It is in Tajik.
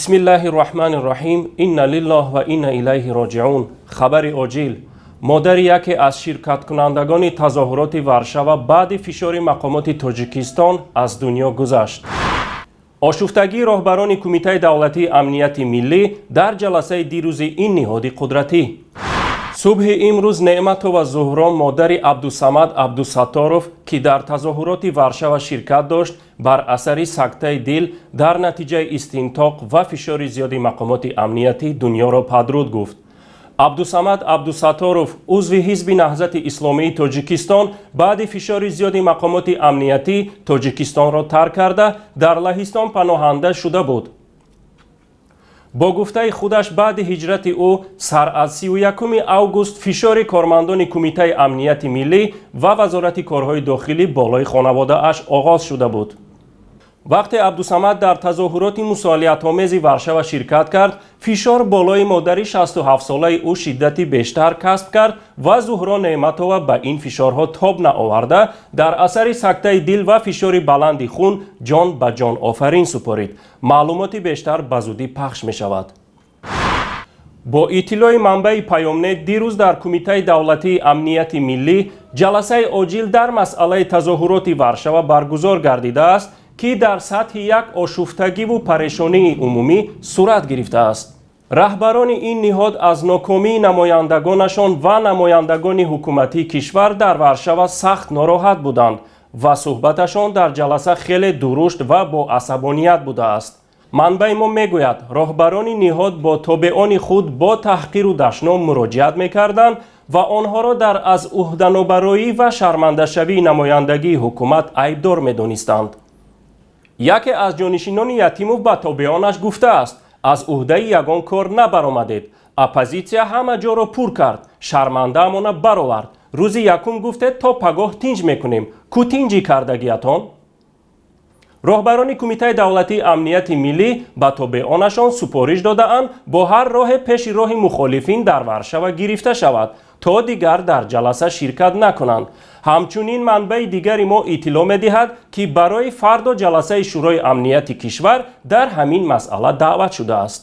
Бисмиллаҳи Раҳмани Раҳим, инна лиллоҳ ва инна илайҳи роҷиун. Хабари оҷил: модари яке аз ширкаткунандагони тазоҳуроти Варшава баъди фишори мақомоти Тоҷикистон аз дунё гузашт. Ошуфтагии роҳбарони Кумитаи давлатии амнияти миллӣ дар ҷаласаи дирӯзи ин ниҳоди қудратӣ. Субҳи имрӯз Неъматова Зуҳро, модари Абдусамад Абдусатторов, ки дар тазоҳуроти Варшава ширкат дошт, бар асари сактаи дил дар натиҷаи истинтоқ ва фишори зиёди мақомоти амниятӣ дунёро падруд гуфт. Абдусамад Абдусатторов, узви Ҳизби Наҳзати Исломии Тоҷикистон, баъди фишори зиёди мақомоти амниятӣ Тоҷикистонро тарк карда, дар Лаҳистон паноҳанда шуда буд. Бо гуфтаи худаш, баъди ҳиҷрати ӯ сар аз 31 август фишори кормандони Кумитаи амнияти миллӣ ва Вазорати корҳои дохилӣ болои хонаводааш оғоз шуда буд. Вақте Абдусамад дар тазоҳуроти мусолиҳатомези Варшава ширкат кард, фишор болои модари 67-солаи ӯ шиддати бештар касб кард ва Зуҳро Неъматова ба ин фишорҳо тоб наоварда, дар асари сактаи дил ва фишори баланди хун ҷон ба ҷонофарин супорид. Маълумоти бештар ба зудӣ пахш мешавад. Бо иттилои манбаи Паёмнет, дирӯз дар Кумитаи давлатии амнияти миллӣ ҷаласаи оҷил дар масъалаи тазоҳуроти Варшава баргузор гардидааст, ки дар сатҳи як ошуфтагиву парешонии умумӣ сурат гирифтааст. Раҳбарони ин ниҳод аз нокомии намояндагонашон ва намояндагони ҳукуматии кишвар дар Варшава сахт нороҳат буданд ва суҳбаташон дар ҷаласа хеле дурушт ва бо асабоният будааст. Манбаи мо мегӯяд, роҳбарони ниҳод бо тобеони худ бо таҳқиру дашном муроҷиат мекарданд ва онҳоро дар аз ӯҳданобароӣ ва шармандашавии намояндагии ҳукумат айбдор медонистанд. Яке аз ҷонишинони Ятимов ба тобеонаш гуфтааст: «Аз ӯҳдаи ягон кор набаромадед. Оппозитсия ҳама ҷоро пур кард, шармандаамона баровард. Рӯзи якум гуфтед, то пагоҳ тинҷ мекунем. Ку тинҷӣ кардагиятон?» Роҳбарони Кумитаи давлатии амнияти миллӣ ба тобеонашон супориш додаанд, бо ҳар роҳе пеши роҳи мухолифин дар Варшава гирифта шавад, то дигар дар ҷаласа ширкат накунанд. Ҳамчунин манбаи дигари мо иттилоъ медиҳад, ки барои фардо ҷаласаи Шӯрои амнияти кишвар дар ҳамин масъала даъват шудааст.